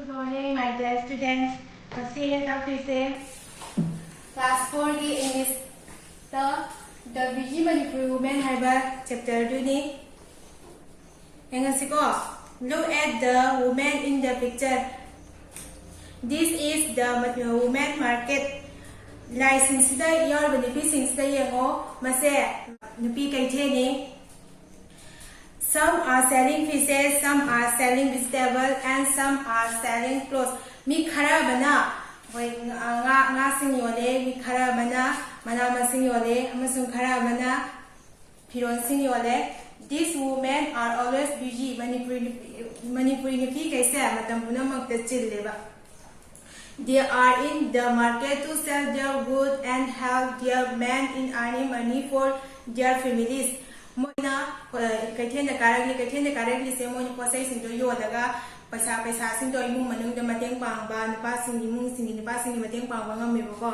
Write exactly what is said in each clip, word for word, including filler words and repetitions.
Good morning, my dear students. ꯉꯁꯤ ꯇꯥꯛꯇꯣꯏꯁꯦ class four ꯒꯤ English ꯇ The Busy Manipuri Woman ꯍꯥꯏꯕ chapter ꯗꯨꯅꯤ꯫ ꯌꯦꯡꯉꯁꯤꯀꯣ꯫ Look at the woman in the picture. This is the ma- woman market. ꯂꯥꯏꯁꯤꯡꯁꯤꯗ ꯌꯥꯎꯔꯤꯕ ꯅꯨꯄꯤꯁꯤꯡꯁꯤꯗ ꯌꯦꯡꯉꯣ꯫ ꯃꯁꯦ ꯅꯨꯄꯤ ꯀꯩꯊꯦꯜꯅꯤ꯫ Some are selling fishes, some are selling vegetable, and some are selling clothes. ꯃꯤ ꯈꯔ ꯑꯃꯅ ꯍꯣꯏ, ꯉꯥ, ꯉꯥ, ꯉꯥꯁꯤꯡ ꯌꯣꯜꯂꯦ, ꯃꯤ ꯈꯔ ꯑꯃꯅ ꯃꯅꯥ ꯃꯁꯤꯡ ꯌꯣꯜꯂꯦ, ꯑꯃꯁꯨꯡ ꯈꯔ ꯑꯃꯅ ꯐꯤꯔꯣꯜꯁꯤꯡ ꯌꯣꯜꯂꯦ꯫ These women are always busy. Manipuri ꯅꯨꯄꯤ, ꯃꯅꯤꯄꯨꯔꯤ ꯅꯨꯄꯤꯈꯩꯁꯦ ꯃꯇꯝ ꯄꯨꯝꯅꯃꯛꯇ ꯆꯤꯜꯂꯦꯕ꯫ They are in the market to sell their goods and help their men in earning money for their families. ꯃꯣꯏꯅ, ꯑ, ꯀꯩꯊꯦꯜꯗ ꯀꯥꯔꯛꯂꯤ, ꯀꯩꯊꯦꯜꯗ ꯀꯥꯔꯛꯂꯤꯁꯦ ꯃꯣꯏꯅ ꯄꯣꯠ ꯆꯩꯁꯤꯡꯗꯣ ꯌꯣꯜꯂꯒ ꯄꯩꯁꯥ, ꯄꯩꯁꯥꯁꯤꯡꯗꯣ ꯏꯃꯨꯡ ꯃꯅꯨꯡꯗ ꯃꯇꯦꯡ ꯄꯥꯡꯕ, ꯅꯨꯄꯥꯁꯤꯡ, ꯏꯃꯨꯡꯁꯤꯡꯒꯤ ꯅꯨꯄꯥꯁꯤꯡꯒꯤ ꯃꯇꯦꯡ ꯄꯥꯡꯕ ꯉꯝꯃꯦꯕꯀꯣ꯫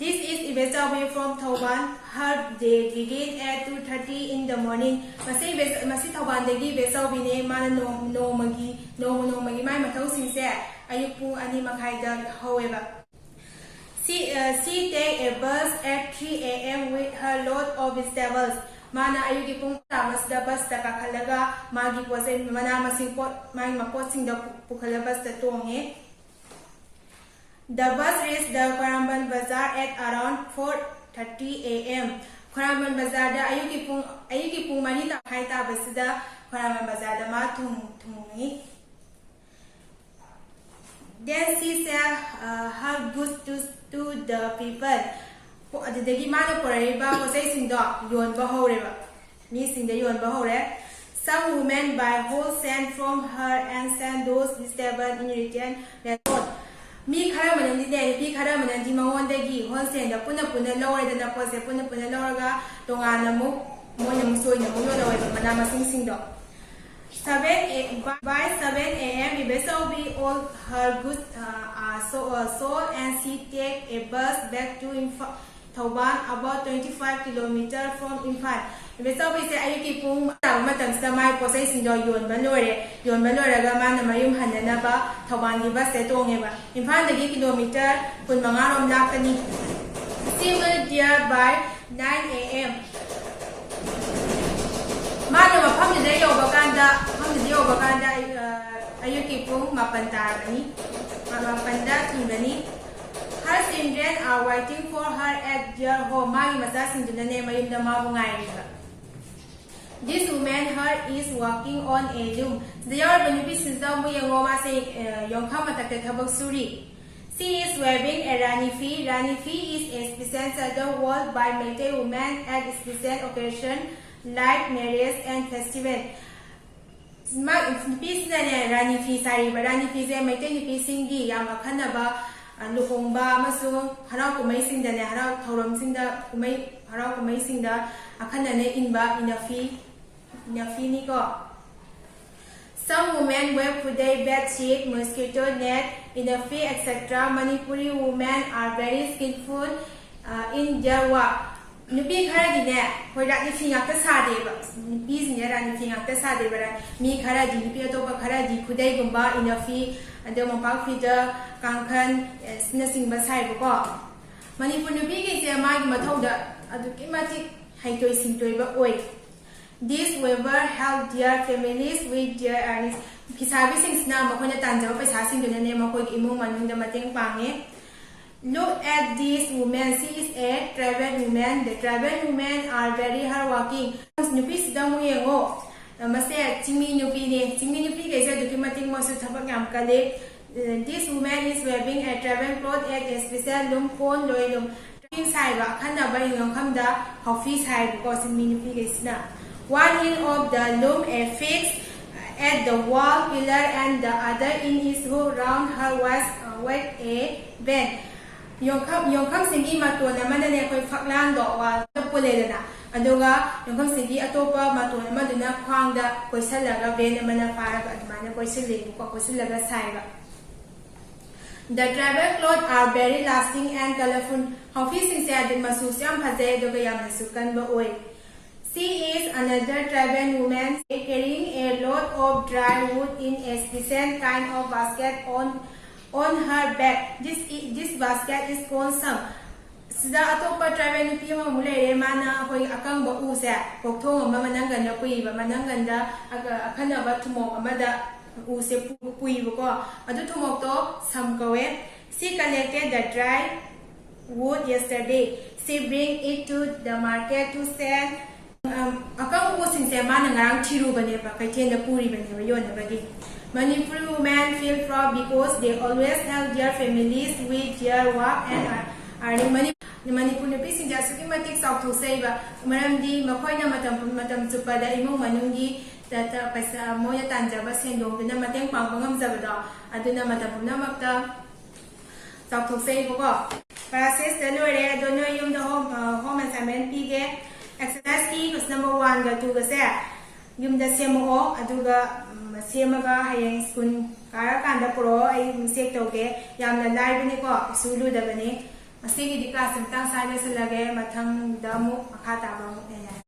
This is Ibechaobi from Thouban. Her day begin at two thirty in the morning. ꯃꯁꯤ ꯏꯕꯦ-, ꯃꯁꯤ ꯊꯧꯕꯥꯜꯗꯒꯤ ꯏꯕꯦꯆꯥꯎꯕꯤꯅꯦ꯫ ꯃꯥꯅ ꯅꯣꯡ-, ꯅꯣꯡꯃꯒꯤ, ꯅꯣꯡꯃ ꯅꯣꯡꯃꯒꯤ ꯃꯥꯏ ꯃꯊꯧꯁꯤꯡꯁꯦ ꯑꯌꯨꯛ ꯄꯨꯡ ꯑꯅꯤ ꯃꯈꯥꯏꯗ ꯍꯧꯋꯦꯕ꯫ She, uh, she take a bus at three a m with her load of vegetables. ꯃꯥꯅ ꯑꯌꯨꯛꯀꯤ ꯄꯨꯡ ꯇꯔꯥꯃꯥꯄꯜꯗ ꯕꯁꯇ ꯀꯥꯈꯠꯂꯒ ꯃꯥꯒꯤ ꯄꯣꯠ ꯆꯩ, ꯃꯅꯥ ꯃꯁꯤꯡ ꯄꯣꯠ, ꯃꯥꯒꯤ ꯃꯄꯣꯠꯁꯤꯡꯗꯣ ꯄꯨ-, ꯄꯨꯈꯠꯂ ꯕꯁꯇ ꯇꯣꯡꯉꯦ꯫ The bus reached the Khwairamband Bazar at around four thirty a m. ꯈ꯭ꯋꯥꯏꯔꯝꯕꯟ ꯕꯖꯥꯔꯗ ꯑꯌꯨꯛꯀꯤ ꯄꯨꯡ, ꯑꯌꯨꯛꯀꯤ ꯄꯨꯡ ꯃꯔꯤ ꯇꯪꯈꯥꯏ ꯇꯥꯕꯁꯤꯗ ꯈ꯭ꯋꯥꯏꯔꯝꯕꯟ ꯕꯖꯥꯔꯗ ꯃꯥ ꯊꯨꯡ-, ꯊꯨꯡꯉꯤ꯫ Then she sell, uh, her goods to, to the people. ꯄꯣ-, ꯑꯗꯨꯗꯒꯤ ꯃꯥꯅ ꯄꯨꯔꯛꯏꯕ ꯄꯣꯠ ꯆꯩꯁꯤꯡꯗꯣ ꯌꯣꯟꯕ ꯍꯧꯔꯦꯕ, ꯃꯤꯁꯤꯡꯗ ꯌꯣꯟꯕ ꯍꯧꯔꯦ꯫ Some women buy whole sand from her and sell those vegetables in return. ꯃꯤ ꯈꯔ ꯑꯃꯅꯗꯤꯅꯦ, ꯅꯨꯄꯤ ꯈꯔ ꯑꯃꯅꯗꯤ ꯃꯉꯣꯟꯗꯒꯤ wholesale ꯗ ꯄꯨꯟꯅ ꯄꯨꯟꯅ ꯂꯧꯔꯦꯗꯅ, ꯄꯣꯠꯁꯦ ꯄꯨꯟꯅ ꯄꯨꯟꯅ ꯂꯧꯔꯒ ꯇꯣꯉꯥꯟꯅ ꯑꯃꯨꯛ ꯃꯣꯏꯅ ꯑꯃꯨꯛ ꯆꯣꯏꯅ ꯑꯃꯨꯛ ꯌꯣꯜꯍꯧꯋꯦꯕ ꯃꯅꯥ ꯃꯁꯤꯡꯁꯤꯡꯗꯣ꯫ Seven a, by seven a m, Ibechaobi all her goods, uh, are so, uh, sold and she take a bus back to Imphal, Thouban, about twenty-five kilometer from Imphal. ꯏꯕꯦꯆꯧꯕꯤꯁꯦ ꯑꯌꯨꯛꯀꯤ ꯄꯨꯡ ꯇꯥꯕ ꯃꯇꯝꯁꯤꯗ ꯃꯥꯒꯤ ꯄꯣꯠ ꯆꯩꯁꯤꯡꯗꯣ ꯌꯣꯟꯕ ꯂꯣꯏꯔꯦ꯫ ꯌꯣꯟꯕ ꯂꯣꯏꯔꯒ ꯃꯥꯅ ꯃꯌꯨꯝ ꯍꯟꯅꯅꯕ ꯊꯧꯕꯥꯜꯒꯤ ꯕꯁꯁꯦ ꯇꯣꯡꯉꯦꯕ꯫ ꯏꯝꯐꯥꯜꯗꯒꯤ ꯀꯤꯂꯣꯃꯤꯇꯔ ꯀꯨꯟꯃꯉꯥ ꯔꯣꯝ ꯂꯥꯛꯀꯅꯤ꯫ She will there by nine a.m. ꯃꯥꯅ ꯃꯐꯝꯗꯨꯗ ꯌꯧꯕ ꯀꯥꯟꯗ ꯃꯐꯝꯗꯨꯗ ꯌꯧꯕ ꯀꯥꯟꯗ ꯑꯩ, ꯑ, ꯑꯌꯨꯛꯀꯤ ꯄꯨꯡ ꯃꯥꯄꯟ ꯇꯥꯔꯕꯅꯤ꯫ ꯃꯥ ꯃꯥꯄꯟꯗ ꯊꯨꯡꯒꯅꯤ꯫ Her children are waiting for her at their home. ꯃꯥꯒꯤ ꯃꯆꯥꯁꯤꯡꯗꯨꯅꯅꯦ ꯃꯌꯨꯝꯗ ꯃꯥꯕꯨ ꯉꯥꯏꯔꯤꯕ꯫ This woman her is working on a loom. ꯁꯤꯗ ꯌꯥꯎꯔꯤꯕ ꯅꯨꯄꯤꯁꯤꯡꯁꯤꯗ ꯑꯃꯨꯛ ꯌꯦꯡꯉꯣ, ꯃꯥꯁꯦ, ꯑ, ꯌꯣꯡꯈꯝ ꯃꯊꯛꯇ ꯊꯕꯛ ꯁꯨꯔꯤ꯫ She is weaving a rani fi. Rani fi is a special sandal worn by Meitei women at special occasion like marriage and festival. ꯃꯥ, ꯅꯨꯄꯤꯁꯤꯅꯅꯦ ꯔꯥꯅꯤ ꯐꯤ ꯁꯥꯔꯤꯕ꯫ ꯔꯥꯅꯤ ꯐꯤꯁꯦ ꯃꯩꯇꯩ ꯅꯨꯄꯤꯁꯤꯡꯒꯤ ꯌꯥꯝ ꯑꯈꯟꯅꯕ, ꯑ, ꯂꯨꯍꯣꯡꯕ ꯑꯃꯁꯨꯡ ꯍꯔꯥꯎ ꯀꯨꯝꯍꯩꯁꯤꯡꯗꯅꯦ, ꯍꯔꯥꯎ ꯊꯧꯔꯝꯁꯤꯡꯗ, ꯀꯨꯝꯍꯩ, ꯍꯔꯥꯎ ꯀꯨꯝꯍꯩꯁꯤꯡꯗ ꯑꯈꯟꯅꯅ ꯏꯟꯕ ꯏꯅꯐꯤ, ꯏꯅꯐꯤꯅꯤꯀꯣ꯫ Some women weave khudei, bed sheet, mosquito net, inafi, et cetera. Manipuri women are very skillful, uh, in their work. ꯅꯨꯄꯤ ꯈꯔꯗꯤꯅꯦ, ꯍꯣꯏ, ꯔꯥꯅꯤ ꯐꯤ ꯉꯥꯛꯇ ꯁꯥꯗꯦꯕ꯫ ꯅꯨꯄꯤꯁꯤꯡꯁꯦ ꯔꯥꯅꯤ ꯐꯤ ꯉꯥꯛꯇ ꯁꯥꯗꯦꯕ꯫ ꯔꯥ-, ꯃꯤ ꯈꯔꯗꯤ, ꯅꯨꯄꯤ ꯑꯇꯣꯞꯄ ꯈꯔꯗꯤ ꯈꯨꯗꯩꯒꯨꯝꯕ, ꯏꯅꯐꯤ, ꯑꯗꯨꯒ ꯃꯣꯝꯄꯥꯛ ꯐꯤꯗꯛ, ꯀꯥꯡꯈꯟ, ꯑꯦ, ꯑꯁꯤꯅꯆꯤꯡꯕ ꯁꯥꯏꯕꯀꯣ꯫ ꯃꯅꯤꯄꯨꯔ ꯅꯨꯄꯤꯈꯩꯁꯦ ꯃꯥꯒꯤ ꯃꯊꯧꯗ ꯑꯗꯨꯛꯀꯤ ꯃꯇꯤꯛ ꯍꯩꯊꯣꯏ ꯁꯤꯡꯊꯣꯏꯕ ꯑꯣꯏ꯫ These weavers help their families with their earnings. ꯐꯤꯁꯥꯕꯤꯁꯤꯡꯁꯤꯅ ꯃꯈꯣꯏꯅ ꯇꯥꯟꯖꯕ ꯄꯩꯁꯥꯁꯤꯡꯗꯨꯅꯅꯦ ꯃꯈꯣꯏꯒꯤ ꯏꯃꯨꯡ ꯃꯅꯨꯡꯗ ꯃꯇꯦꯡ ꯄꯥꯡꯉꯦ꯫ Look at this woman. She is a tribal woman. The tribal women are very hardworking. ꯅꯨꯄꯤꯁꯤꯗ ꯑꯃꯨꯛ ꯌꯦꯡꯉꯣ꯫ ꯃꯁꯦ ꯆꯤꯡꯃꯤ ꯅꯨꯄꯤꯅꯦ꯫ ꯆꯤꯡꯃꯤ ꯅꯨꯄꯤꯈꯩꯁꯦ ꯑꯗꯨꯛꯀꯤ ꯃꯇꯤꯛ ꯃꯣꯏꯁꯨ ꯊꯕꯛ ꯌꯥꯝ ꯀꯜꯂꯤ꯫ This woman is weaving a tribal cloth at a special loom called ꯂꯣꯏ ꯂꯨꯝ꯫ ꯐꯤ ꯁꯥꯏꯕ ꯑꯈꯟꯅꯕ ꯌꯣꯡꯈꯝꯗ ꯍꯥꯎꯐꯤ ꯁꯥꯏꯕꯀꯣ, ꯆꯤꯡꯃꯤ ꯅꯨꯄꯤꯈꯩꯁꯤꯅ꯫ One end of the loom affixed at the wall pillar and the other end is hooked round her waist, uh, with a band. ꯌꯣꯡꯈꯝ, ꯌꯣꯡꯈꯝꯁꯤꯡꯒꯤ ꯃꯇꯣꯟ ꯑꯃꯅꯅꯦ ꯑꯩꯈꯣꯏ ꯐꯛꯂꯥꯡꯗꯣ world ꯄꯨꯜꯂꯦꯗꯅ, ꯑꯗꯨꯒ ꯌꯣꯡꯈꯝꯁꯤꯡꯒꯤ ꯑꯇꯣꯞꯄ ꯃꯇꯣꯟ ꯑꯃꯗꯨꯅ ꯈ꯭ꯋꯥꯡꯗ ꯀꯣꯏꯁꯜꯂꯒ ꯕꯦꯟ ꯑꯃꯅ ꯐꯥꯔꯒ ꯑꯗꯨꯃꯥꯏꯅ ꯀꯣꯏꯁꯤꯜꯂꯦꯕꯀꯣ, ꯀꯣꯏꯁꯤꯜꯂꯒ ꯁꯥꯏꯕ꯫ The tribal cloth are very lasting and colorful. ꯍꯥꯎꯐꯤꯁꯤꯡꯁꯦ ꯑꯗꯨꯝ ꯃꯆꯨꯁꯨ ꯌꯥꯝ ꯐꯖꯩ ꯑꯗꯨꯒ ꯌꯥꯝꯅꯁꯨ ꯀꯟꯕ ꯑꯣꯏ꯫ She is another tribal woman carrying a lot of dry wood in a decent kind of basket on, on her back. This, i- this basket is called sam. ꯁꯤꯗ ꯑꯇꯣꯞꯄ tribal ꯅꯨꯄꯤ ꯑꯃꯃꯨꯛ ꯂꯩꯔꯦ꯫ ꯃꯥꯅ ꯑꯩꯈꯣꯏ ꯑꯀꯪꯕ ꯎꯁꯦ ꯀꯣꯛꯊꯣꯡ ꯑꯃ ꯃꯅꯪꯒꯟꯗ ꯄꯨꯏꯕ, ꯃꯅꯪꯒꯟꯗ ꯑꯈ- ꯑꯈꯟꯅꯕ ꯊꯨꯃꯣꯛ ꯑꯃꯗ ꯎꯁꯦ ꯄꯨ- ꯄꯨꯏꯕꯀꯣ꯫ ꯑꯗꯨ ꯊꯨꯃꯣꯛꯇꯣ ꯁꯝ ꯀꯧꯋꯦ꯫ She collected the dry wood yesterday. She bring it to the market to sell. ꯑꯀꯪꯕ ꯎꯁꯤꯡꯁꯦ ꯃꯥꯅ ꯉꯔꯥꯡ ꯊꯤꯔꯨꯕꯅꯦꯕ, ꯀꯩꯊꯦꯜꯗ ꯄꯨꯔꯤꯕꯅꯦꯕ ꯌꯣꯟꯅꯕꯒꯤ꯫ Manipuri women feel proud because they always help their families with their work and earning money. Manipur ꯅꯨꯄꯤꯁꯤꯡꯁꯦ ꯑꯁꯨꯛꯀꯤ ꯃꯇꯤꯛ ꯆꯥꯎꯊꯣꯛꯆꯩꯕ, ꯃꯔꯝꯗꯤ ꯃꯈꯣꯏꯅ ꯃꯇꯝ ꯃꯇꯝ ꯆꯨꯞꯄꯗ ꯏꯃꯨꯡ ꯃꯅꯨꯡꯒꯤ ꯇ- ꯇ- ꯄꯩꯁꯥ, ꯃꯣꯏꯅ ꯇꯥꯟꯖꯕ ꯁꯦꯟꯗꯣꯡꯗꯨꯅ ꯃꯇꯦꯡ ꯄꯥꯡꯕ ꯉꯝꯖꯕꯗꯣ, ꯑꯗꯨꯅ ꯃꯇꯝ ꯄꯨꯝꯅꯃꯛꯇ ꯆꯥꯎꯊꯣꯛꯆꯩꯕꯀꯣ꯫ Class six ꯇ ꯂꯣꯏꯔꯦ꯫ ꯑꯗꯣ ꯅꯣꯏ ꯌꯨꯝꯗ home, ꯑ, home assignment ꯄꯤꯒꯦ꯫ Exercise ꯀꯤ question number one ꯒ two ꯒꯁꯦ ꯌꯨꯝꯗ ꯁꯦꯝꯃꯛꯑꯣ꯫ ꯑꯗꯨꯒ, ꯎꯝ, ꯁꯦꯝꯃꯒ ꯍꯌꯦꯡ school ꯀꯥꯔꯀꯥꯟꯗ ꯄꯨꯔꯛꯑꯣ꯫ ꯑꯩ ꯑꯗꯨꯝ check ꯇꯧꯒꯦ꯫ ꯌꯥꯝꯅ ꯂꯥꯏꯕꯅꯤꯀꯣ, ꯀꯩꯁꯨ ꯂꯨꯗꯕꯅꯤ꯫ ꯉꯁꯤꯒꯤꯗꯤ class ꯁꯦ ꯃꯇꯥꯡ ꯁ꯭ꯋꯥꯏꯗ ꯂꯣꯏꯁꯤꯜꯂꯒꯦ꯫ ꯃꯊꯪꯗ ꯑꯃꯨꯛ ꯃꯈꯥ ꯇꯥꯕ ꯑꯃꯨꯛ ꯅꯩꯅꯔꯁꯤ꯫